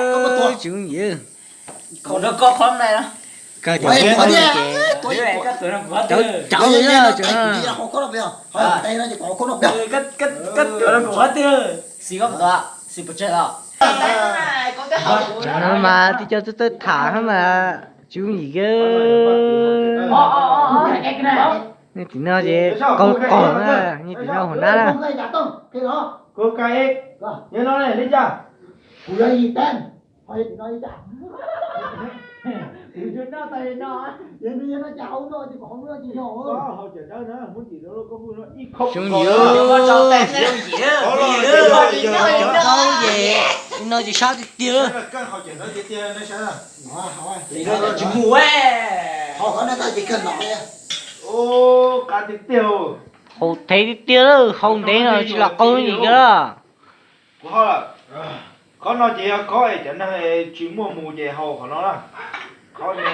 Loj tas, tsis yooj yim. Kawg cov cawv no mas tib co txawj txawj tham mas tsis yooj yim kiag. Niag tim no ces qaug qaug na, niag tim no hauv nab na. Tsis yooj yim. Qaug ces no ces sab tiag tiag. Tsis mus. Haus thev tiag tiag, haus ntev no tsis los qaug yooj yim kiag lawm. Qhov no ces yog qhov es cov neeg tsis muaj mus ces haus qhov no na. Qhov me na,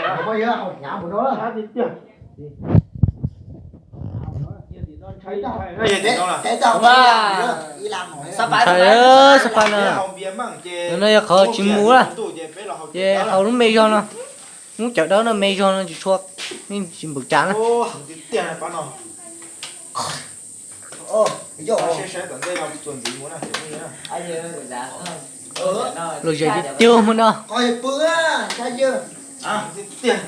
sab tiag tiag. Ntshai, xab pha no, no yog qhov tsis mus na, ces haus lub me zog no. Muab cawv dawb no me zog no tsis tshua, tsis npam cas na. Los zem tiag tiag mus no. Tiag.